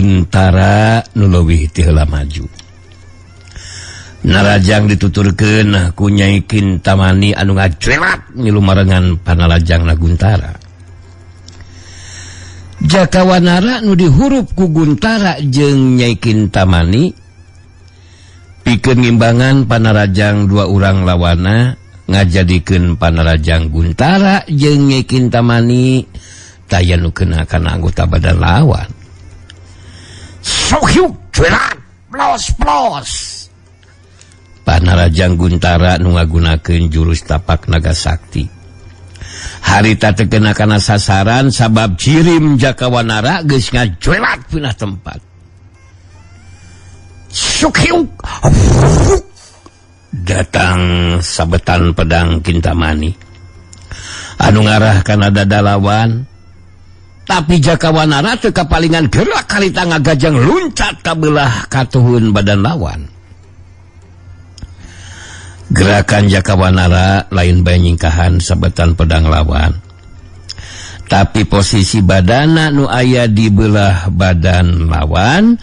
Guntara nu leuwih ti heula maju. Narajang dituturkeun ku Nyai Kintamani anu ngacuelat ngilu marengan panarajangna Guntara. Jakawanara nu dihurup ku Guntara jeung Nyai Kintamani pikeun ngimbangan panarajang dua urang lawana ngajadikeun panarajang Guntara jeung Nyai Kintamani taya nu kena kana anggota badan lawan. Sohyuk cuelat plos plos. Panarajang Guntara nu ngagunakeun jurus tapak naga sakti. Harita teu kena kana sasaran sabab cirim Jakawanara geus ngajuelat pindah tempat. Sukyuk datang sabetan pedang Kintamani anu ngarah kana dada lawan. Tapi Jakawanara teu kapalingan gerak harita ngagajang luncat ka belah katuhun badan lawan. Gerakan Jakawanara lain bae nyingkahan sabetan pedang lawan, tapi posisi badana nu aya di belah badan lawan.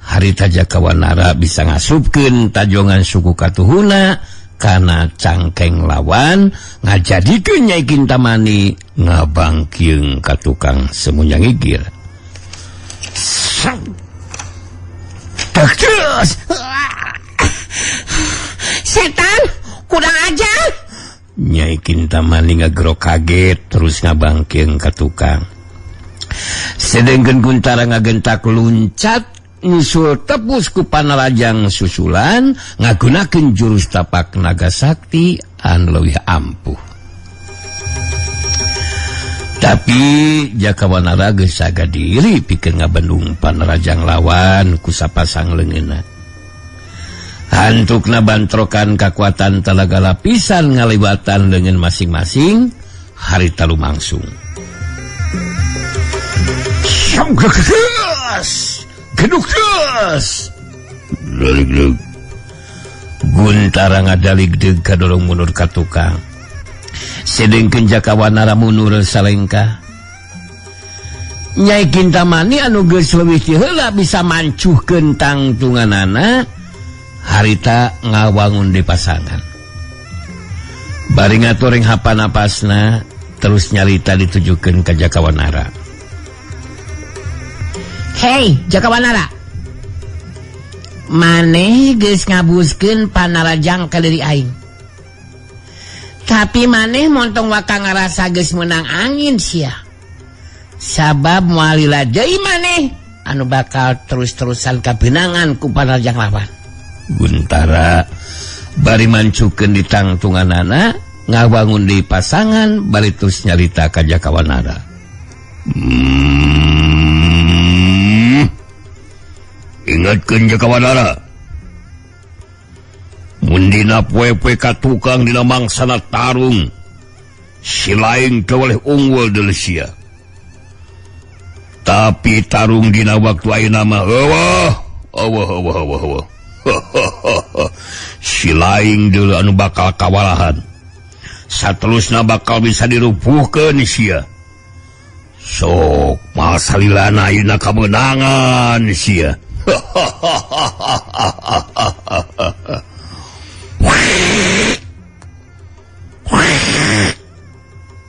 Harita Jakawanara bisa ngasupkeun tajongan suku katuhuna kana cangkeng lawan, ngajadikeun Nyai Kintamani ngabangkieung ka tukang semuanya ngigir. Setan, kurang ajar. Nyai Kintamani ngagerok kaget terus ngabangkieung ka tukang. Sedengkeun Guntara ngagentak luncat nyusul tepus ku panarajang susulan ngagunakeun jurus tapak naga sakti anu leuwih ampuh. Tapi Jakawanara geus saga diri pikeun ngabendung panarajang lawan ku sapasang leungeunna. Hantukna bantrokan kakuatan talaga lapisan ngaliwatan leungeun masing-masing harita lumangsung. Geduk-geus. Guntara ngadaligdeug kadorong mundur ka tukang. Sedengkeun Jakawanara mundur salengkah. Nyai Kintamani anu geus leuwih ti heula bisa mancuhkeun tangtunganana harita ngawangun di pasangan. Bari ngatoreng hapan napasna terus nyarita ditujukeun ka Jakawanara. Hei Jakawanara, maneh geus ngabuskeun panarajang ka diri aing. Tapi maneh montong waka ngarasa geus meunang angin sia. Sabab moal lila deui maneh anu bakal terus-terusan kabeunangan ku panarajang lawan. Guntara bari mancukeun di tangtunganana ngawangun di pasangan bari terus nyarita ka Jakawanara. Ingatkeun Jakawanara, mun dina poe-poe ka tukang dina mangsana tarung si lain teu boleh unggul deuleu sia. Tapi tarung dina waktu ayeuna mah eueuh eueuh eueuh eueuh eueuh. Si lain deuleu anu bakal kawalahan. Saterusna bakal bisa dirupuhkeun sia. Sok masalilana ayeuna kameunangan sia.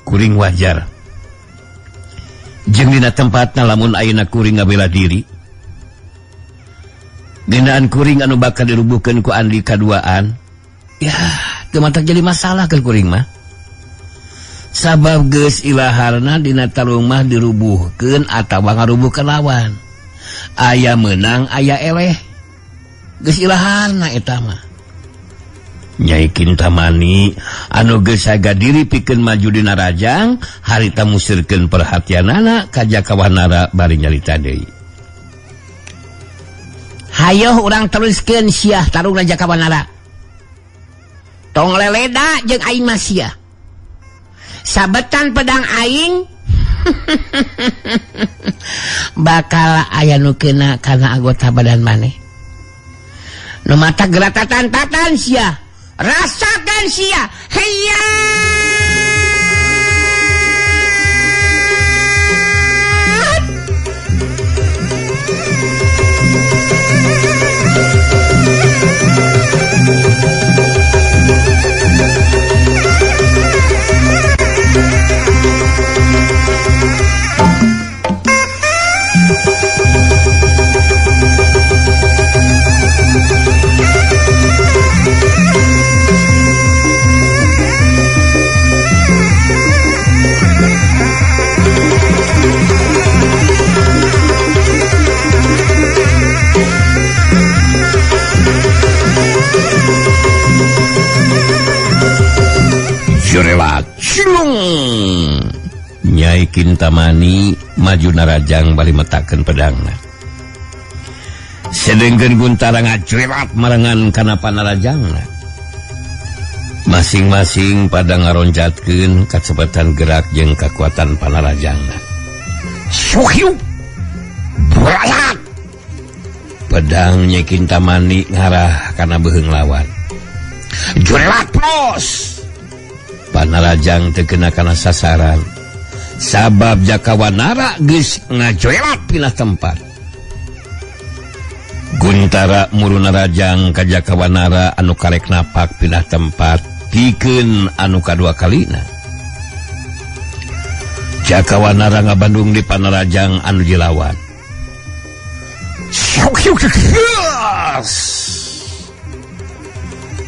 Kuring wajar. Jeung dina tempatna lamun ayeuna kuring ngabela diri. Ngeunaan kuring anu bakal dirubuhkeun ku Andi kaduaan. Ya, teu matak jadi masalah keur kuring mah. Sabab geus ilaharna dina tarung mah dirubuhkeun atawa ngarubuhkeun lawan. Aya meunang aya eleh. Geus ilaharna eta mah. Nyai Kintamani anu geus saga diri pikeun maju dina rajang harita musirkeun perhatianana ka Jakawanara bari nyarita deui. Hayoh urang teruskeun sia tarung Jakawanara. Tong leleda jeung aing mah sia. Sabetan pedang aing bakal aya nu kena kana anggota badan maneh. Nu mata geratatan-tatan sia. Rasakan sia. Heya. Jurelat cilung. Nyai Kintamani maju narajang bari metakeun pedangna. Sedengkeun Guntara ngajurelat marengan kana panarajangna. Masing-masing pada ngaroncatkeun kacepatan gerak jeung kakuatan panarajangna. Suhiu. Bralat. Pedang Nyai Kintamani ngarah kana beuheung lawan. Jurelat plos. Panarajang teu kena kana sasaran. Sabab Jakawanara geus ngajoelat pindah tempat. Guntara muru narajang ka Jakawanara anu karek napak pindah tempat pikeun anu kadua kalina. Jakawanara ngabandung di panarajang anu dilawan.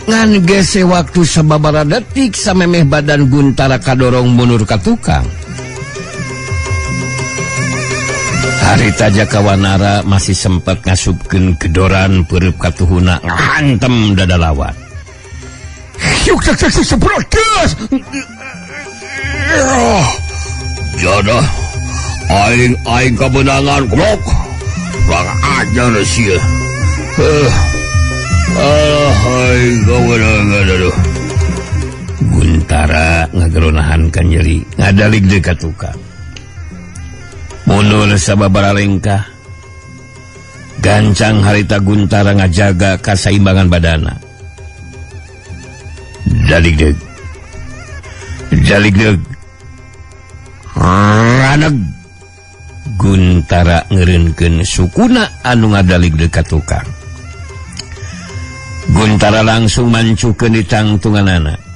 Ngan gese waktu sababaraha detik samemeh badan Guntara kadorong mundur ka tukang. Harita Jakawanara masih sempat ngasupkeun gedoran peureub katuhuna ngahantem dada lawan. Jodoh aing aing kabeunangan goblok. Kurang ajar sia. Aing kabeunangan aduh. Guntara ngageronahan kan nyeri ngadalig deui ka tukang. Mundur sababaraha lengkah. Gancang harita Guntara ngajaga kasaimbangan badana. Daligdeg. Daligdeg. Raneg. Guntara ngeureunkeun sukuna anu ngadaligdeg ka tukang. Guntara langsung mancukeun di tangtunganana.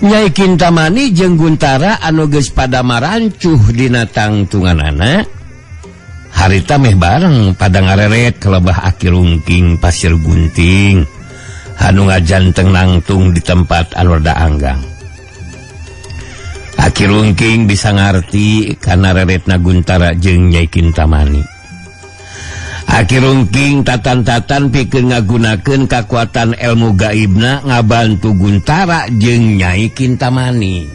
Nyai Kintamani jeung Guntara anu geus pada marancuh dina tangtunganana harita meh bareng pada ngareret kelebah aki rungking pasir gunting anu ngajanteng nangtung di tempat anu rada anggang. Aki rungking bisa ngarti kana reretna Guntara jeung Nyai Kintamani. Aki rungking tatan-tatan pikeun ngagunakeun kakuatan ilmu gaibna ngabantu Guntara jeung Nyai Kintamani.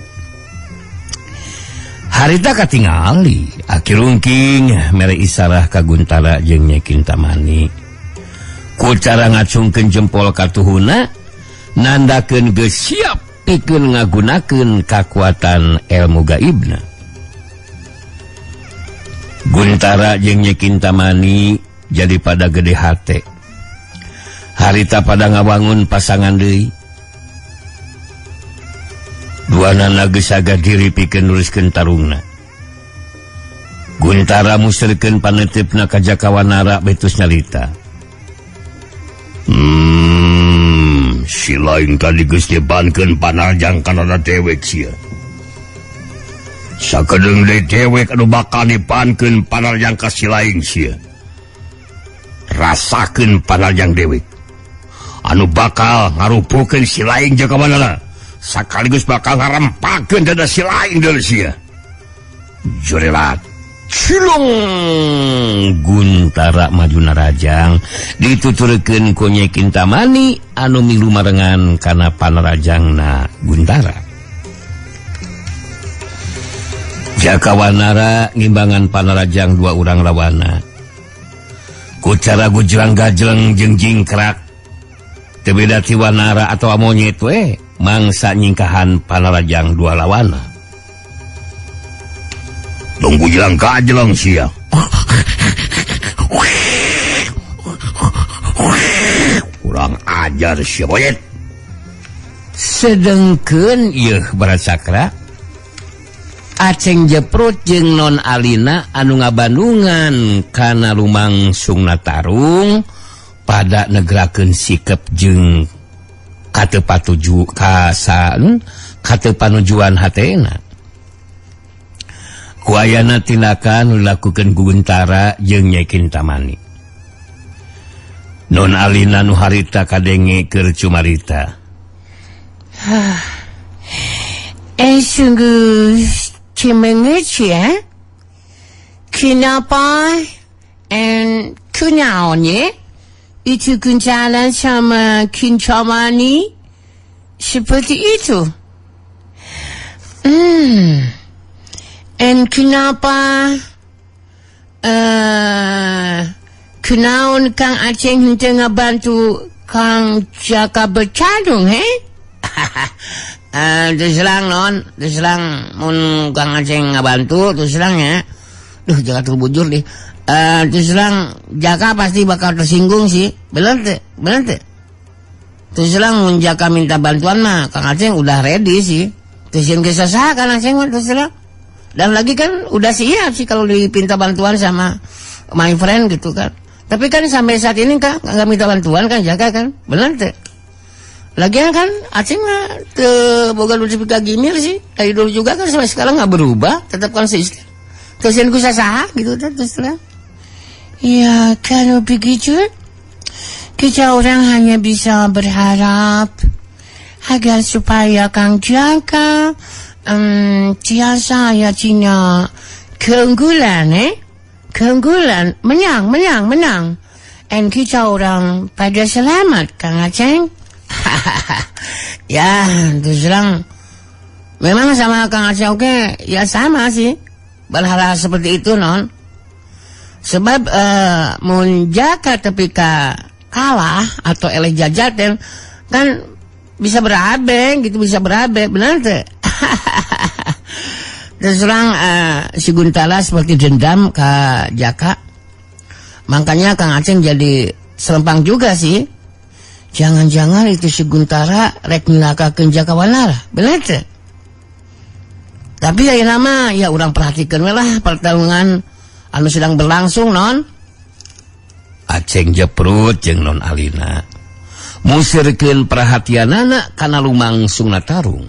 Harita katingali Aki rungking mere isarah ka Guntara jeung Nyai Kintamani. Ku cara ngacungkeun jempol katuhuna nandakeun geus siap pikeun ngagunakeun kakuatan ilmu gaibna. Guntara jeung Nyai Kintamani jadi pada gede hate. Harita pada ngawangun pasangan deui. Duanana geus saga diri pikeun nuruskeun tarungna. Guntara musrikeun panetepna ka Jakawanara betus nyalita. Si lain tadi geus nyebankeun panarjang kana dewek sia. Sakedeung deui dewek anu bakal nipankeun panarjang ka si lain sia. Rasakeun panarjang dewek anu bakal ngarupukeun si lain Jakawanara sakaligus bakal ngarempakeun dada si lain deui sia. Jurelat cilung. Guntara maju narajang dituturkeun ku Nyai Kintamani anu milu marengan kana panarajangna Guntara. Jakawanara ngimbangan panarajang dua urang lawana. Ku cara gujrang gajleng jeung jingkrak teu beda ti wanara atawa monyet we mangsa nyingkahan panarajang dua lawana. Tong gujrang gajleng sia. Kurang ajar sia monyet. Sedengkeun ieu Barat Sakra Aceng Jeprut jeung Non Alina anu ngabandungan kana lumangsungna tarung pada negrakeun sikep jeung katepatuju kasan katepanujuan hatena. Ku ayana tindakan dilakukeun Guntara jeung Nyai Kintamani. Non Alina nu harita kadenge keur cumarita. Sungguh cemenget ya. Kenapa kunaonnya itu Guntara sama Kintamani seperti itu? And kenapa kunaon Kang Aceng henteu ngabantu Kang Jaka bertarung, he? Terus terang non, terus terang mun Kang Aceng ngabantu, terus terang ya. Duh, jangan terbujur deh. Terus terang Jaka pasti bakal tersinggung sih. Bener teh, bener teh. Terus terang mun Jaka minta bantuan mah Kang Aceng udah ready sih. Terus yang kisah sah Kang Aceng mah terus terang. Dan lagi kan udah siap sih kalau dipinta bantuan sama my friend gitu kan. Tapi kan sampai saat ini kan nggak minta bantuan kan Jaka kan, bener teh. Lagian kan Aceng mah teu boga duit gimir sih. Dari dulu juga kan sampai sekarang nggak berubah, tetap konsisten. Terus yang saha gitu terus terang. Ya kalau begitu kita orang hanya bisa berharap agar supaya Kang Jaka tiasa ya cina keunggulan keunggulan menang menang menang and kita orang pada selamat Kang Aceng. Ya terus terang memang sama Kang Aceng oke ya sama sih berharap seperti itu non. Sebab mun Jaka ketika kalah atau eleh jajaten kan bisa berabe gitu, bisa berabe benar teh. Terus terang si Guntara seperti dendam ke Jaka. Makanya Kang Aceng jadi serempang juga sih. Jangan-jangan itu si Guntara rek nyilakakeun Jaka Wanara, bener teh? Tapi ya nama ya urang perhatikan we lah pertarungan anu sedang berlangsung non. Aceng jeprut jeung Non Alina. Musirkeun perhatianana kana lumangsungna tarung.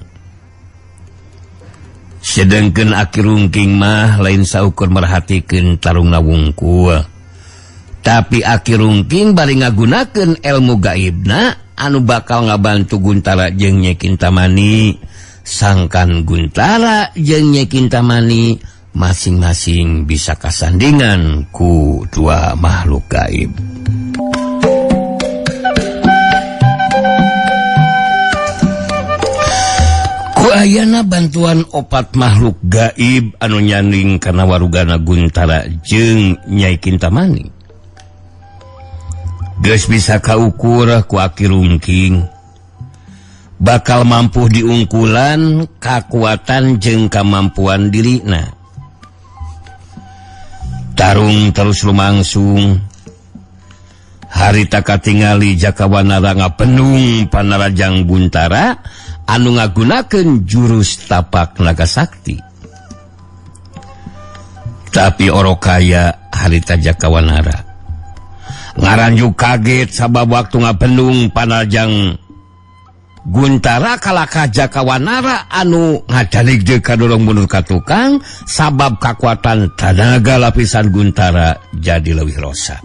Sedengkeun Aki Rungking mah lain saukur merhatikeun tarungna wungkul. Tapi Aki Rungking bari ngagunakeun ilmu gaibna anu bakal ngabantu Guntara jeung Nyai Kintamani. Sangkan Guntara jeung Nyai Kintamani masing-masing bisa kasandingan ku dua makhluk gaib. Ku ayana bantuan opat makhluk gaib anu nyanding kana warugana Guntara jeung Nyai Kintamani. Geus bisa kaukur ku Aki Rungking bakal mampu diungkulan kakuatan jeung kamampuan dirina. Tarung terus lumangsung. Harita katingali Jaka Wanara ngapenung panarajang Guntara anu ngagunakeun jurus tapak naga sakti. Tapi orokaya harita Jaka Wanara ngaranjuk kaget sabab waktu ngapenung panarajang Guntara kalakah Jaka Wanara anu ngadalig deui kadorong mundur ka tukang sabab kakuatan tanaga lapisan Guntara jadi leuwih rosa.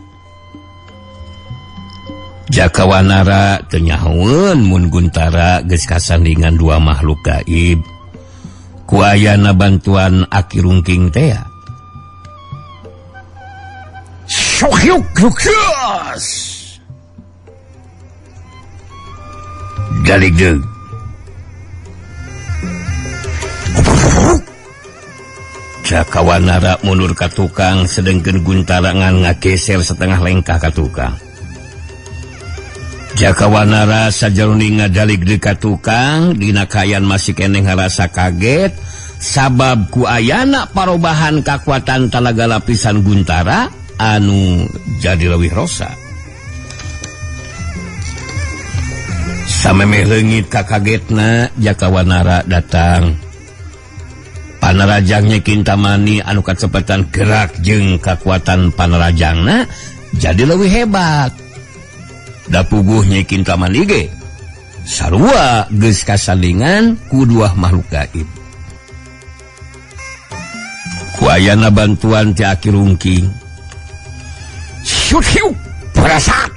Jaka Wanara teu nyahoeun mun Guntara geus kasandingan dua makhluk gaib. Ku ayana bantuan Aki Rungking teh. Sohyuk rukes. Daligdeug. Jaka Wanara mundur ka tukang sedengkeun Guntara ngan ngageser setengah lengkah ka tukang. Jaka Wanara sajaroning ngadalig deui ka tukang dina kaayaan masih keneh ngarasa kaget sabab ku ayana parobahan kakuatan talaga lapisan Guntara anu jadi leuwih rosa. Samemeh leungit kakagetna Jaka Wanara datang. Panarajangnya Kintamani anu kacepetan gerak jeung kakuatan panarajangna jadi leuwih hebat. Da puguh Nyai Kintamani ge sarua geus kasandingan ku dua makhluk gaib. Ku ayana bantuan ti Aki Rungking. Syut hiu berasat.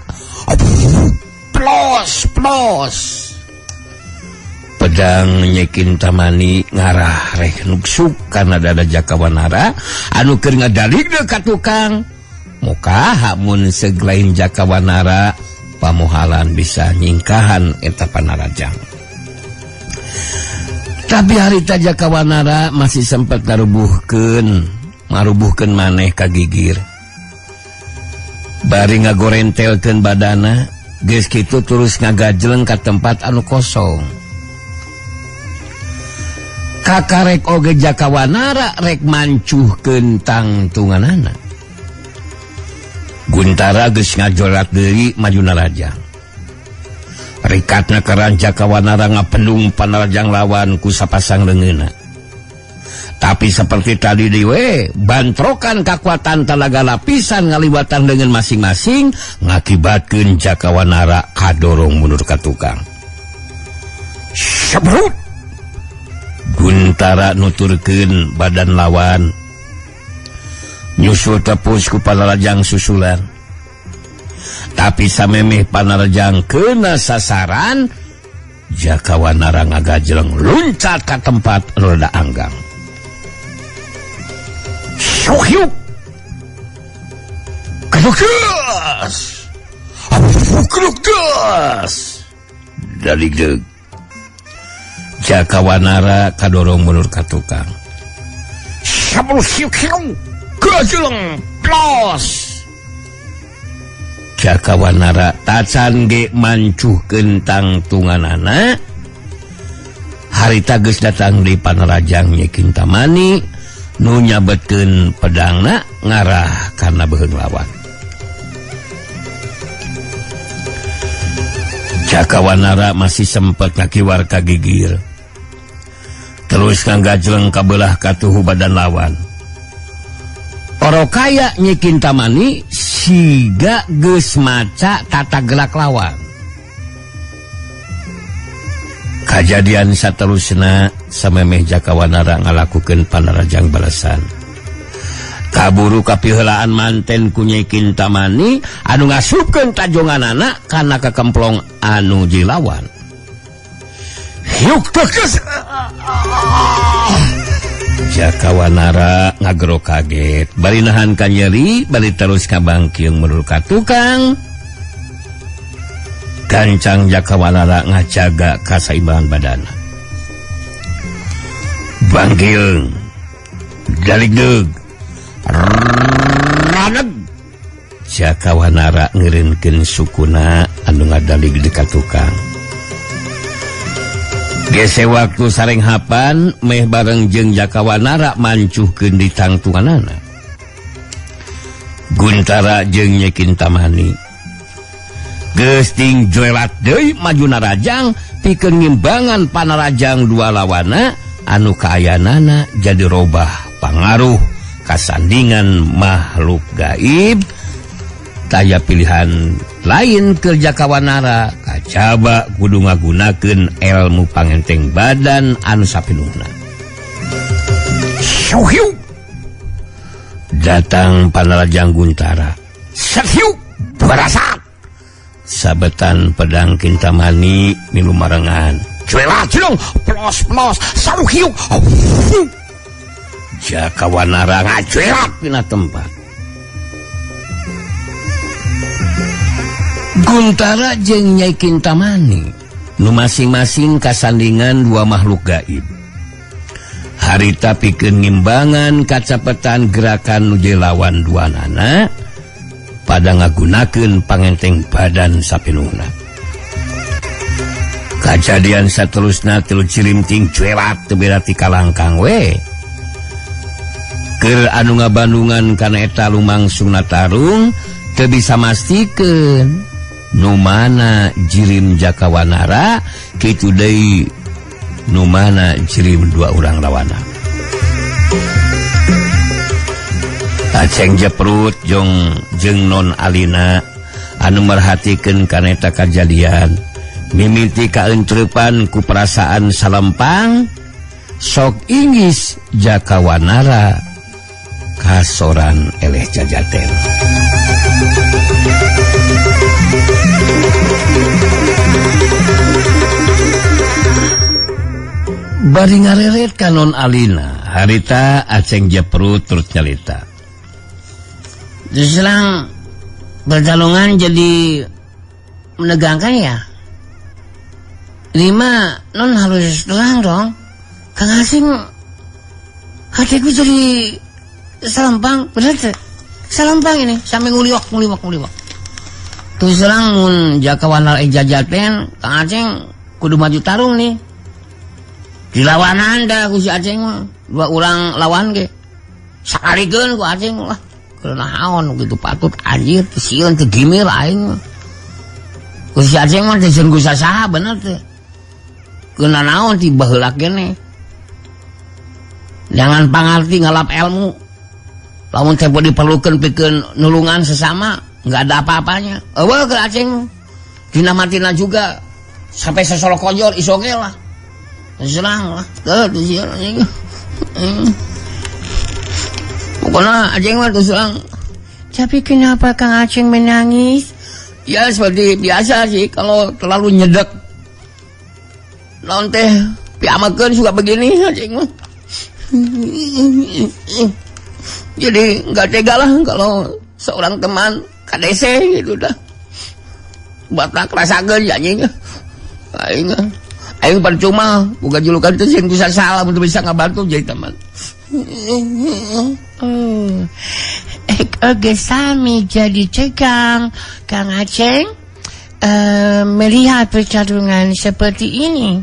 Plos plos. Pedang Nyai Kintamani ngarah reh nuksuk kana dada Jaka Wanara anu keur ngadalig ka tukang. Muka mun seglain Jaka Wanara pamohalan bisa nyingkahan eta panarajang. Tapi harita Jaka Wanara masih sempat ngarubuhkeun, ngarubuhkeun maneh ka gigir. Bari ngagorentelkeun badana, geus kitu terus ngagajleng ka tempat anu kosong. Kakarek oge Jaka Wanara rek mancuhkeun tangtunganana. Guntara geus ngajolat deui maju narajang. Rikatna keran Jaka Wanara ngapendung panarajang lawan ku sapasang leungeunna. Tapi seperti tadi dewe, bantrokan kekuatan talaga lapisan ngaliwatan dengan masing-masing ngakibatkeun Jaka Wanara kadorong mundur ka tukang. Sebrut! Guntara nuturkeun badan lawan. Nyusul tepus ku panarajang susulan. Tapi samemeh panarajang kena sasaran, Jaka Wanara ngagajleng luncat ka tempat rada anggang. Syuhyuk! Kedukes! Kedukes! Daligdeg. Jaka Wanara kadorong mundur ka tukang. Syuhyuk! Gajleng! Plos! Jaka Wanara tacan ge mancuhkeun tangtunganana. Harita geus datang di panarajang Nyi Kintamani nu nyabetkeun pedangna ngarah kana beuheung lawan. Jaka Wanara masih sempet ngakiwar ka gigir. Terus ngagajleng kabelah katuhu badan lawan. Orokaya Nyi Kintamani siga geus maca tata gerak lawan. Kajadian saterusna samemeh Jaka Wanara ngalakukeun panarajang balasan. Kaburu kapiheulaan manten ku Nyi Kintamani anu ngasupkeun tajonganana kana kakemplong anu jilawan. Hiuk teges. Jaka Wanara ngagero kaget, bari nahan ka nyeri, bari terus kabangkiung mundur ka tukang. Gancang Jaka Wanara ngajaga kasaimbangan badana. Bangkiung, daligdeg, raneg. Jaka Wanara ngeureunkeun sukuna anu ngadalig di ka tukang. Gese waktu sareng hapan meh bareng jeung Jaka Wanara mancuhkeun di tangtunganana. Guntara jeung Nyi Kintamani geus ting joelat deui maju narajang pikeun ngimbangan panarajang dua lawana anu kaayanana jadi robah pangaruh kasandingan makhluk gaib. Taya pilihan lain keur Jaka Wanara kacaba kudu ngagunakeun ilmu pangenteng badan anu sapinuhna. Syuhyuk! Datang panarajang Guntara. Sahyuk! Barasat! Sabetan pedang Kintamani milu marengan. Cuelat cilung! Plos-plos! Saruhyuk! Jaka Wanara ngacuelat dina tempat. Guntara jeung Nyai Kintamani nu masing-masing kasandingan dua makhluk gaib. Harita pikeun ngimbangan kacapetan gerakan nu lawan duanana pada ngagunakeun pangenteng badan sapinuhna. Kajadian saterusna tilu cilimting cuelat teu beda ti kalangkang we. Keur anu ngabandungan kana eta lumangsungna tarung teu bisa mastikeun nu mana jirim Jaka Wanara kitu deui nu mana jirim dua urang lawana. Aceng Jeprut jong jeung Non Alina anu merhatikeun kana eta kajadian mimiti kaentreupan ku perasaan salempang sok inggis Jaka Wanara kasoran eleh jajaten. Bari ngareret ka Non Alina harita Aceng Jeprut turut nyalita. Selang pertarungan jadi menegangkan ya. Lima non harus terang dong. Kang Aceng, hatiku jadi salempang, bener teh? Salempang ini sampai nguliwak nguliwak nguliwak. Terus terang mun Jaka Wanara jajaten, Kang Aceng kudu maju tarung nih. Dilawanan dah ku si Aceng mah, dua orang lawan ge. Sakalikeun ku Aceng lah. Keur naon gitu patut anjir teu sieun teu gimir aing mah. Ku si Aceng mah teu sieun ku sasaha bener teh. Keuna naon ti baheula keneh. Jangan pangarti ngalap ilmu. Lamun tempo diperlukeun pikeun nulungan sesama, nggak ada apa-apanya. Eueuh keur Aceng. Dina matina juga sampai sesolo kojor isoge lah. Serang lah. Teu teu sieun anjing. Pokoknya Aceng mah terus terang. Tapi kenapa Kang Aceng menangis? Ya seperti biasa sih kalau terlalu nyedek. Naon teh piamakeun suka begini Aceng mah. Jadi nggak tega lah kalau seorang teman KDC gitu dah. Batak rasakeun ya anjing. Aing aing percuma bukan julukan teh sieun bisa salah untuk bisa ngabantu jadi teman. Oh, oke sami jadi tegang Kang Aceng melihat pertarungan seperti ini.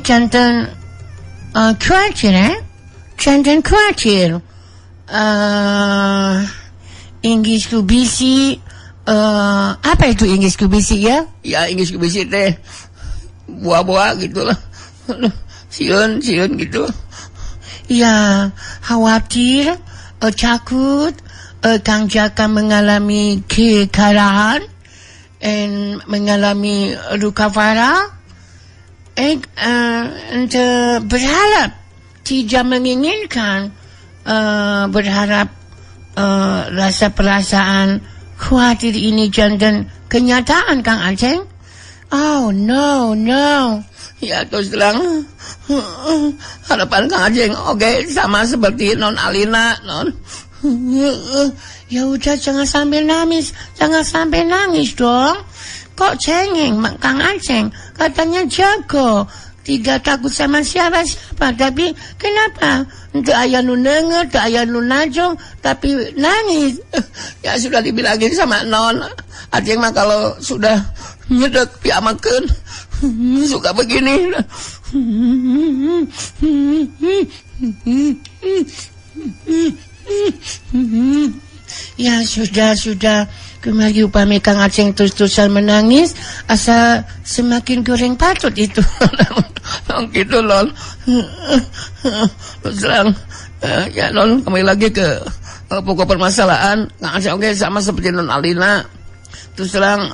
Jantan khawatir, eh? Jantan khawatir. Inggris ku bisi, apa itu Inggris ku bisi ya? Ya Inggris ku bisi teh buah-buah gitu lah. Sieun, sieun gitu. Ya, khawatir, takut, Kang Jaka mengalami kekalahan and mengalami luka parah. Ente berharap, tidak menginginkan, berharap rasa perasaan khawatir ini jangan kenyataan Kang Aceng. Oh no, no. Ya terus terang harapan Kang Aceng oke sama seperti Non Alina non. Ya udah jangan sampai nangis, jangan sampai nangis dong. Kok cengeng Kang Aceng? Katanya jago, tidak takut sama siapa-siapa. Tapi kenapa? Untuk aya nu neungeut, teu aya nu najong, tapi nangis. Ya sudah dibilangin sama Non. Aceng mah kalau sudah nyedek piamakeun suka begini. Ya sudah, sudah. Kemari upami Kang Aceng terus-terusan menangis, asa semakin goreng patut itu. Gitu Non. Terus terang, ya Non, kembali lagi ke pokok permasalahan. Kang Aceng oke sama seperti Non Alina. Terus terang,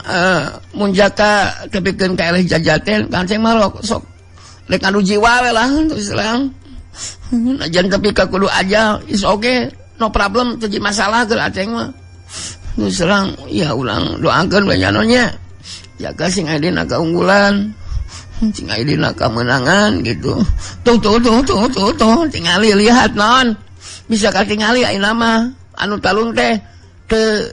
mun Jaka tepikeun ka eleh jajaten, Kang Aceng mah sok rek ngadu jiwa we lah terus terang. Najan tapi ka kudu aja is okay, no problem, teu jadi masalah keur Aceng mah. Terus terang, ya ulang doakeun we nya nya. Jaga sing aya dina kaunggulan, sing aya dina kamenangan gitu. Tuh tuh tuh tuh tuh tuh tingali lihat Non. Bisa katingali ayeuna mah anu talung teh teu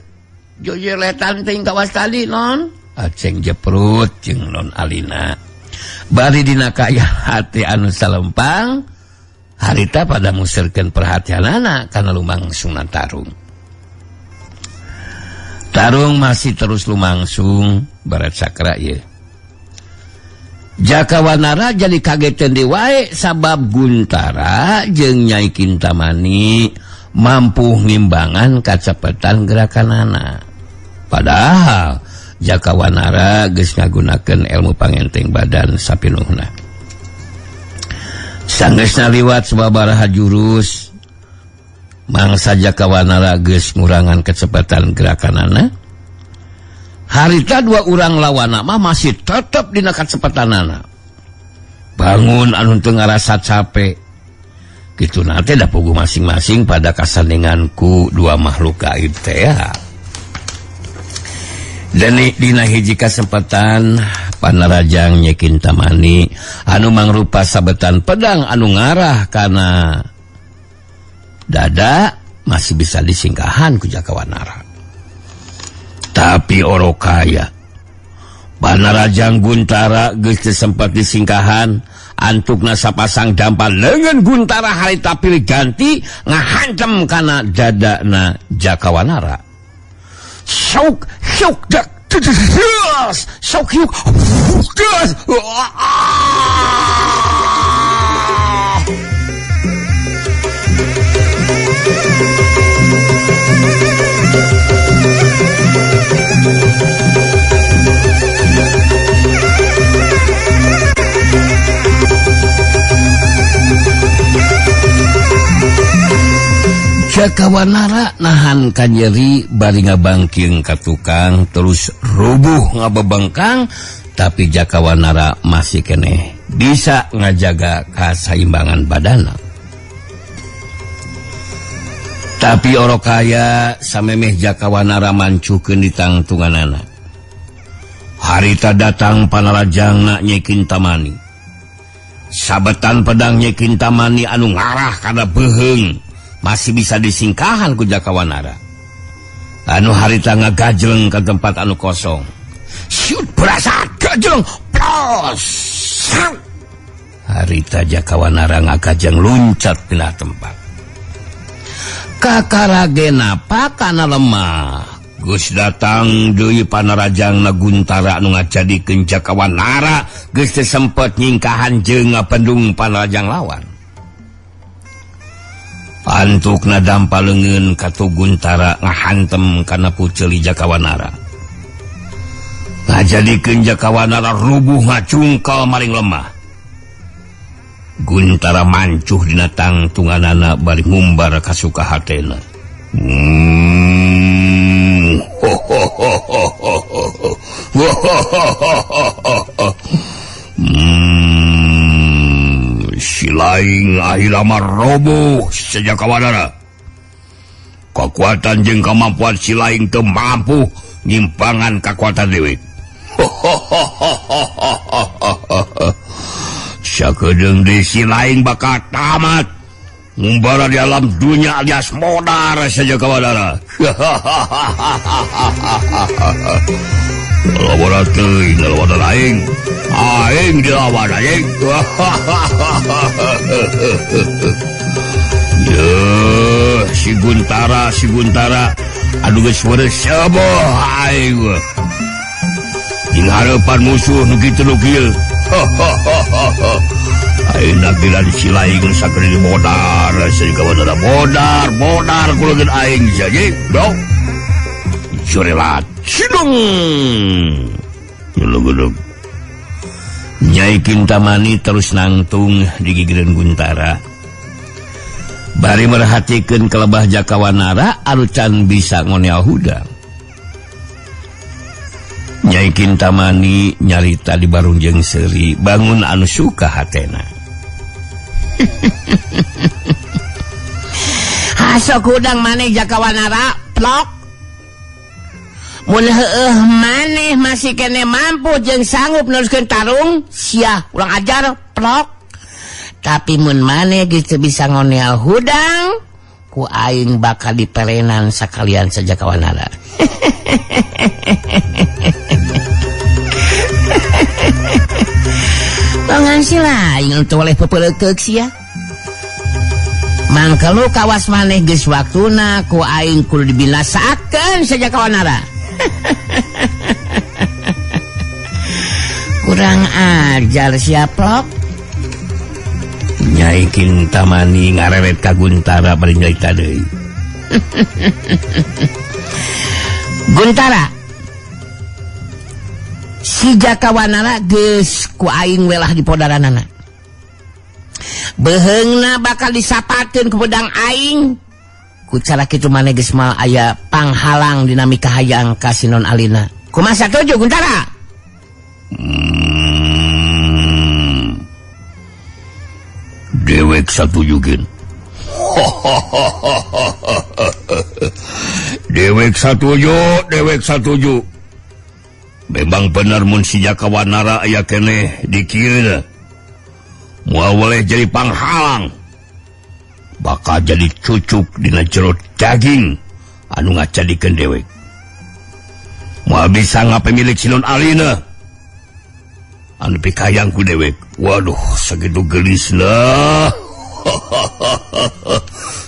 jojeletan ting kawas tadi Non. Aceng jeprut jeung Non Alina. Bari dina kaya hati anu salempang, harita pada muserkeun perhatianana kana lumangsungna tarung. Tarung masih terus lumangsung barat sakra ieu. Jaka Wanara jadi kagetan deui wae sabab Guntara jeung Nyai Kintamani mampu ngimbangan kacepetan gerakanana. Padahal Jaka Wanara geus ngagunakeun ilmu pangenteng badan sapinuhna. Sanggeusna liwat sababaraha jurus, mangsa Jaka Wanara geus ngurangan kecepatan gerakanana. Harita dua urang lawana mah masih tetep dina kacepetanana. Bangun anu teu ngarasa capek. Kitu na teh da puguh masing-masing pada kasandingan ku dua makhluk gaib teh ya. Dan dina hiji kesempatan panarajang Nyai Kintamani anu mangrupa sabetan pedang anu ngarah kana dada masih bisa disingkahan ku Jaka Wanara. Tapi orokaya Panarajang Guntara geus teu sempat disingkahan, antukna sapasang dampa leungeun Guntara harita pilih ganti ngahantem kana dadana Jakawanara. Sok sok dak sok yuk das. Jakawanara nahan kanyeri bari ngabangking ka tukang terus rubuh ngabebengkang, tapi Jakawanara masih keneh bisa ngajaga kasaimbangan badana. Tapi orokaya samemeh Jakawanara mancukeun di tangtunganana. Harita datang panarajangna Nyai Kintamani. Sabetan pedang Nyai Kintamani anu ngarah kana beuheung masih bisa disingkahan ku Jakawanara. Anu harita ngagajleng ke tempat anu kosong. Siut berasa gajleng plos. Harita Jakawanara ngagajeng luncat pindah tempat. Kakarage napa kana lemah. Geus datang deui panarajangna Guntara anu ngajadikeun Jakawanara geus teu sempet nyingkahan jeung ngapendung panarajang lawan. Antukna dampa leungeun katu Guntara ngahantem kana puceuli Jakawanara. Ngajadikeun Jakawanara rubuh ngacungkal maring lemah. Guntara mancuh dina tangtunganana bari ngumbar kasuka hatena. Si laing akhirna mah roboh Jakawanara. Kekuatan jeung kemampuan si laing teu mampu nyimpangan kekuatan deui. Sakedeung deui si laing bakal tamat ngumbara di alam dunia alias modar saja Jakawanara. Lawan teuing lawan aing. Aing dilawan aing. Yeuh, si Guntara, si Guntara. Aduh geus weureuh seboh aing. Jeung hareupan musuh nu kitu nu kieu. Ayeuna giliran si laing sakedeung modar, Jakawanara modar, modar ku leungeun aing sia dong. Jurelat sidung. Nyelugudug. Nyai Kintamani terus nangtung di gigireun Guntara. Bari merhatikeun kelebah Jakawanara anu can bisa ngonel hudang. Nyai Kintamani nyarita di barungjeng seuri bangun anu suka hatena. Hasok hudang maneh Jakawanara plok. Mun heueuh maneh masih kene mampu jeung sanggup neruskeun tarung, sia ulang ajar plok. Tapi mun maneh geus teu bisa ngonel hudang, ku aing bakal diperenan sakalian saja Jakawanara. Longan sila aing teu boleh pepeulekeuk sia. Mangkelu kawas maneh geus waktuna ku aing kudu dibinasakeun saja Jakawanara. Kurang ajar siaplok. Nyai Kintamani ngareret ka Guntara bari nyarita deui. Guntara, si Jakawanara geus ku aing welah di podaranana. Beuheungna bakal disapakeun ku pedang aing. Ku cara kitu maneh geus moal aya panghalang dina mikahayang ka Sinon Alina. Kumaha satuju Guntara? Dewek satuju gin. Dewek satuju, dewek satuju. Memang bener mun si Jakawanara aya keneh di kieu. Moal boleh jadi panghalang. Bakal jadi cucuk dina jero daging anu ngajadikeun dewek. Moal bisa ngapemilik Sinon Alina. Anu pikayang ku dewek. Waduh, sakitu gelisna.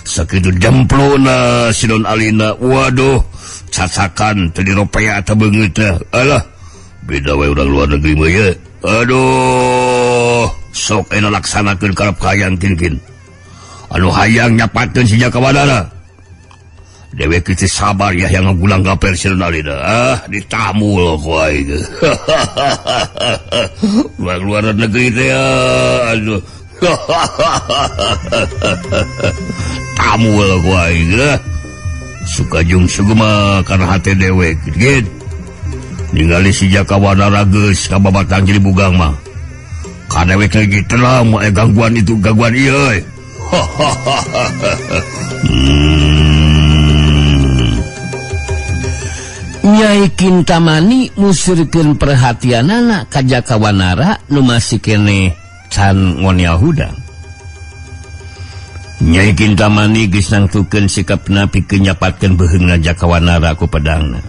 Sakitu jemplona si Non Alina. Waduh, cacakan teu diropea teh beungeut teh. Alah, beda we urang luar negeri mah ye. Aduh, sok enak laksanakeun karep hayang kin-kin. Anu hayang nyapatkeun si Jaka Wanara. Dewek teu sabar ya yang ngagulang gaper si Non Alina. Ah, ditamul ku aing. Urang luar negeri teh aduh. Tamul ku aing. Sukajung sugema kana hate dewek gitu. Ningali si Jaka Wanara geus kababatang jadi bugang mah. Ka dewek lagi tenang mah gangguan itu gangguan ieu. Nyai Kintamani musirkeun perhatianana ka Jaka Wanara nu masih keneh can ngonial hudang. Nyai Kintamani geus nangtukeun sikapna pikeun nyapatkeun beuheungna Jaka Wanara ku pedangna.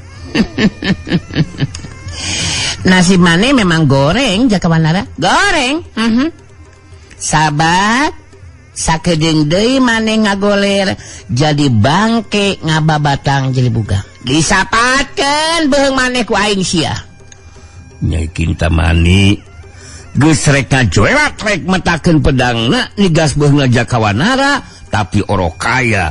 Nasib maneh memang goreng Jaka Wanara, goreng. Sabat sakedeung deui maneh ngagoler jadi bangke ngababatang jadi bugang. Disapatkeun beuheung maneh ku aing sia. Nyai Kintamani geus rek ngajoelat rek metakeun pedangna nigas beuheungna Jaka Wanara, tapi orok kaya